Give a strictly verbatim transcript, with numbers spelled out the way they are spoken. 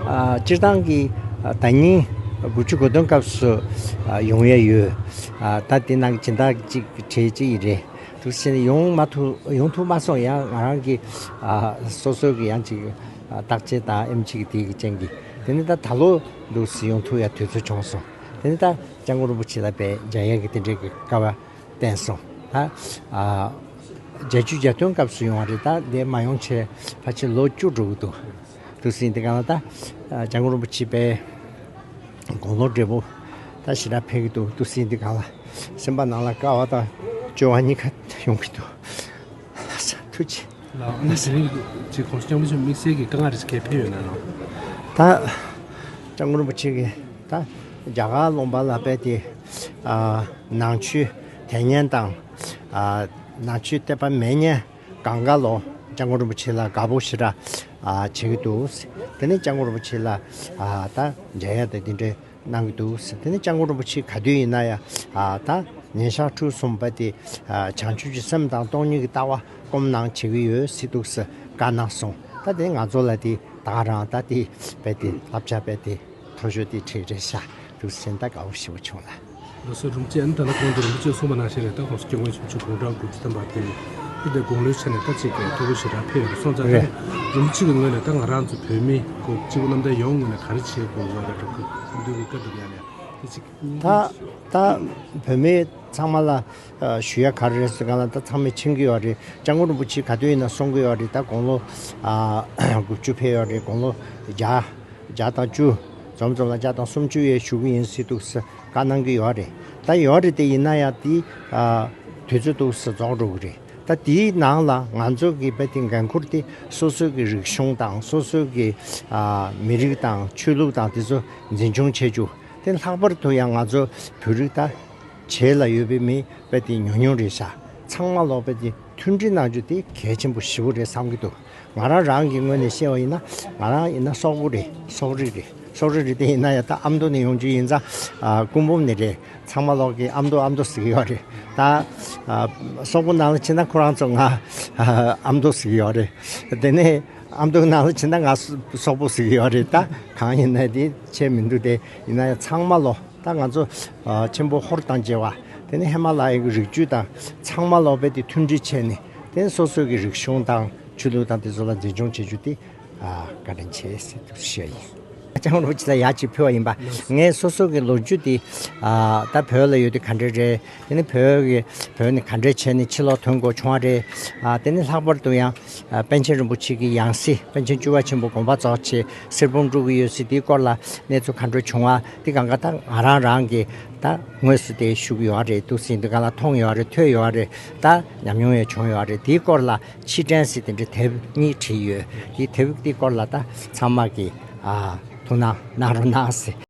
ཨ། སྤྱིར་བཏང་གི་ཨ་ཟླ་ཉིན་དགུ་བཅུ་གོ་བདུན་སྐབས་སུ་ཨ་ཡོང་ཡ་ཡོད། ཨ་ད་དེ་ནང་གི་སྦྱིན་བདག་གཅིག་གྲས་གཅིག་ཡིན་རེད། འདུག་སེ་ནས་ཡོང་མ་ཐུབ། ཡོང་ཐུབ་མ་སོང་། ཡང་ང་རང་གི་ཨ་སོ་སོའི་གི་ཡང་ཅིག་ཨ་བརྟག་དཔྱད་དང་ཨེམ་ཆི་གི་དེ་གི་རྐྱེན་གྱིས། དེ་ནས་ད་ད་ལོ་འདུག་སེ་ཡོང་ཐུབ་ཡ་དུས་ཚོད་བྱུང་སོང་། དེ་ནས་ད་སྐྱབས་མགོན་རིན་པོ་ཆེ་ལ་དཔེ་མཇལ་ཡ་གི་དེ་འདྲའི་གི་སྐལ་བ་བསྟན་སོང་། ད་ཨ་བརྒྱད་ཅུ་གྱ་བདུན་སྐབས་སུ་ཡོང་བ་རེད། ད་འདི་མ་ཡོང་བྱས་ཕལ་ཆེར་ལོ་བཅུ་འགྲོ་གི་འདུག། འདུག་སེ་འདི་ག་ལ་ད་ཨ་སྐྱབས་མགོན་རིན་པོ་ཆེ་དཔེ་དགུང་ལོ་བགྲེས་པོ་ད་ཞེ་དྲག་ཕེབས་ཀྱི་འདུག། འདུག་སེ་འདི་ག་ལ་སེམས་པ་ནང་ལ་དགའ་བ་དང་སྐྱོ་བ་གཉིས་ཀ་ཡོང་གི་འདུག། ལགས་སོ། ཐུགས་རྗེ་ཆེ། ལགས། ཨ་ནི་དེ་རིང་ཅིག་གོང་ས་སྐྱབས་མགོན་ཆེན་པོ་དམིགས་བསལ་གྱི་དཀའ་ངལ་རེ་ཞིག་གས་ཕེབས་ཡོད་ན་ལགས། ད་སྐྱབས་མགོན་རིན་པོ་ཆེ་གིས་ད་རྒྱ་གར་ལུང་པ་ལ་དཔེ་དེ་ཨ་ནང་ཆོས་དད་མཁན་དང་ཨ་ནང་ཆོས་དད་པ་མེད་མཁན་གང་ག་ལོ་སྐྱབས་མགོན་རིན་པོ་ཆེ་ལ་དགའ་པོ་ཞེ་དྲག་ཨ་བྱེད་ཀྱི་འདུག། དེ་ནས་སྐྱབས་མགོན་རིན་པོ་ཆེ་ལ་ཨ་ད་མཇལ་ཡ་དང་དེ་འདྲའི་གནང་གི་འདུག་ཟེར། དེ་ནས་སྐྱབས་མགོན་རིན་པོ་ཆེ་ག་དུས་ཡིན་ན་ཡང་ཨ་ད་ཉིན་ཞག་ཁྲོ་གསུམ་པ་དེ་ཨ་བྱང་ཆུབ་ཀྱི་སེམས་དང་སྟོང་ཉིད་ཀྱི་ལྟ་བ་སྒོམ་གནང་བྱེད་ཀྱི་ཡོད་ཟེར་འདུག་ཟེར་བཀའ་གནང་སོང་། ད་དེ་ང་ཚོ་ལ་དེ་ད་ག་རང་ད་དེ་དཔེ་དེ་བསླབ་བྱ་དཔེ་དེ་མཐོ་ཤོས་དེ་ཁྲིད་རེད་ཤག། འདུག་སེ་ད་དགའ་བོ་ཞེ་པོ་བྱུང་ལ། ལགས་སོ། རིན་པོ་ཆེ། ཨ་ནི་ད་ལྟ་གོང་དུ་རིན་པོ་ཆེས་གསུངས་པ་ནང་བཞིན་རེད། ད་གོང་ས་སྐྱབས་མགོན་ཆེན་པོ་མཆོག་དགུང་གྲངས་དགུ་བཅུ་ཐམ་པ་དེ་ནི་ད་དེ་དགུང་ལོའི་ཆ་ནས་ད་ཅིག་མཐོ་པོ་ཞེ་དྲག་ཕེབས་ཡོད་པ་སོང་ཙང་། ད་རེད། རིན་པོ་ཆེ་གི་ངོས་ནས་ད་ང་རང་ཚོ་བོད་མི་གོ་སྤྱི་བོ་གནམ་བསྟན་ཡོངས་ངོས་ནས་ག་རེ་བྱེད་དགོས་པ་རེད་འགྲོ་གི་འདུག་གི་བཀའ་སྒྲུབ་ཡ་ལ་དེ་ཅིག། ད་ད་བོད་མི་ཚང་མ་ལ་ཨ་ཞུ་ཡ་ག་རེ་རེད་ཟེར་ག་ལ། ད་ཚང་མས་མཁྱེན་གྱི་ཡོད་རེད། སྐྱབས་མགོན་རིན་པོ་ཆེ་ག་དུས་ཡིན་ན་གསུང་གི་ཡོད་རེད། ད་དགུང་ལོ་ཨ་དགུ་བཅུ་ཕེབས་ཡོད་རེད། དགུང་ལོ་བརྒྱ་བརྒྱ་དང་བཅུ། འཛོམས་འཛོམས་ལ་བརྒྱ་དང་སུམ་ཅུ་ཡས་བཞུགས་ཀྱི་ཡིན་ཟེར་འདུག་ཟེར་བཀའ་གནང་གི་ཡོད་རེད། ད་ཡོད་རེད། དེ་ཡིན་ན་ཡང་དེ་ཨ་དུས་ཚོད་འདུག་ཟེར་རྫོགས་འགྲོ་གི་རེད། ད་དེའི་ནང་ལ་ང་ཚོ་གི་དཔེ་དེ་འགན་ཁུར་དེ་སོ་སོའི་གི་རིག་གཞུང་དང་སོ་སོའི་གི་ཨ་མི་རིགས་དང་ཆོས་ལུགས་དང་དེ་ཚོ་འཛིན་སྐྱོང་བྱེད་རྒྱུ། དེ་ལྷག་པར་དུ་ཡང་ང་ཚོ་བོད་རིགས་ད་བྱེས་ལ་ཡོད་པའི་མི་དཔེ་དེ་ཉུང་ཉུང་རེད་ཤག། ཚང་མ་ལོག་དཔེ་དེ་མཐུན་སྒྲིལ་གནང་རྒྱུ་དེ་གལ་ཆེན་པོ་ཞེ་པོ་རེད་བསམ་གྱི་འདུག། ང་རང་རང་གི་ངོས་ནས་བཤད་པ་ཡིན་ན། ང་རང་ཡིན་ན་སོག་པོ་རེད། སོག་རིགས་རེད། སོག་རིགས་རེད། དེ་ཡིན་ན་ཡང་ད་ཨ་མདོ་ནས་ཡོང་རྒྱུ་ཡིན་ཙང་། ཨ་སྐུ་འབུམ་ནས་རེད། ཚང་མ་ལོག་གིས་ཨ་མདོ་ཨ་མདོ་ཟེར་གྱི་ཡོད་རེད། ད་ཨ་སོག་པོ་ནང་ལ་ཕྱིན་ན་ཁོ་རང་ཚོ་ང་ཨ་མདོ་ཟེར་གྱི་ཡོད་རེད། དེ་ནས་ཨ་མདོ་ནང་ལ་ཕྱིན་ན་ང་སོག་པོ་ཟེར་གྱི་ཡོད་རེད། ད་གང་ཡིན་ན་དེ་ཁྱད་མི་འདུག། དེ་ཡིན་ན་ཡང་ཚང་མ་ལོག། ད་ང་ཚོ་ཨ་ཆེན་པོ་ཧོར་དང་བཅས་པ། དེ་ནས་ཧི་མ་ལ་ཡའི་རི་རྒྱུད་དང་ཚང་མ་ལོག་དཔེ་དེ་མཐུན་སྒྲིལ་བྱས་ནས། དེ་ནས་སོ་སོའི་གི་རིག་གཞུང་དང་ཆོས་ལུགས་དང་དེ་ཚོ་ལ་འཛིན་སྐྱོང་བྱེད་རྒྱུ་དེ་ཨ་བཀའ་དྲིན་ཆེ་ཟེར་དུ་ཞུ་ཡ་ཡིན། སྐྱབས་མགོན་རིན་པོ་ཆེ་ལ་ཡར་ཅིག་ཕུལ་བ་ཡིན་པ། ངས་སོ་སོ་གི་ལོ་རྒྱུས་དེ་ཨ་ད་བོད་ལ་ཡོད་དུས་ག་འདྲ་རེད། དེ་ནས་བོད་ཀྱི་བོད་ནས་ག་འདྲ་བྱས་ནས་ཕྱིར་ལོག་ཐོན་དགོས་བྱུང་བ་རེད། ཨ་དེ་ནས་ལྷག་པར་དུ་ཡང་ཨ་པཎ་ཆེན་རིན་པོ་ཆེ་གི་ཡང་སྲིད། པཎ་ཆེན་བཅུ་པ་ཆེན་པོ་དགོངས་པ་རྫོགས་བྱས་གསེར་བུམ་དཀྲུག་གི་ཡོད་ཟེར། དེའི་སྐོར་ལ་གནས་ཚུལ་ག་འདྲ་བྱུང་བ་དེ་གང་ག་ད་ང་རང་རང་གི་ད་དངོས་སུ་དེ་ཞུགས་ཡོད་རེད། འདུག་སེ་འདི་ག་ལ་མཐོང་ཡོད་རེད། ཐོས་ཡོད་རེད། ད་ཉམས་མྱོང་ཡང་བྱུང་ཡོད་རེད། དེའི་སྐོར་ལ་ཕྱིར་དྲན་ཟེར་དེ་འདྲའི་དེབ་གཉིས་བྲིས་ཡོད། དེའི་དེབ་དེའི་སྐོར་ལ་ད་ཚང་མ་གིས་ཨ་ཐུགས་སྣང་གནང་རོགས་གནང་ཟེར།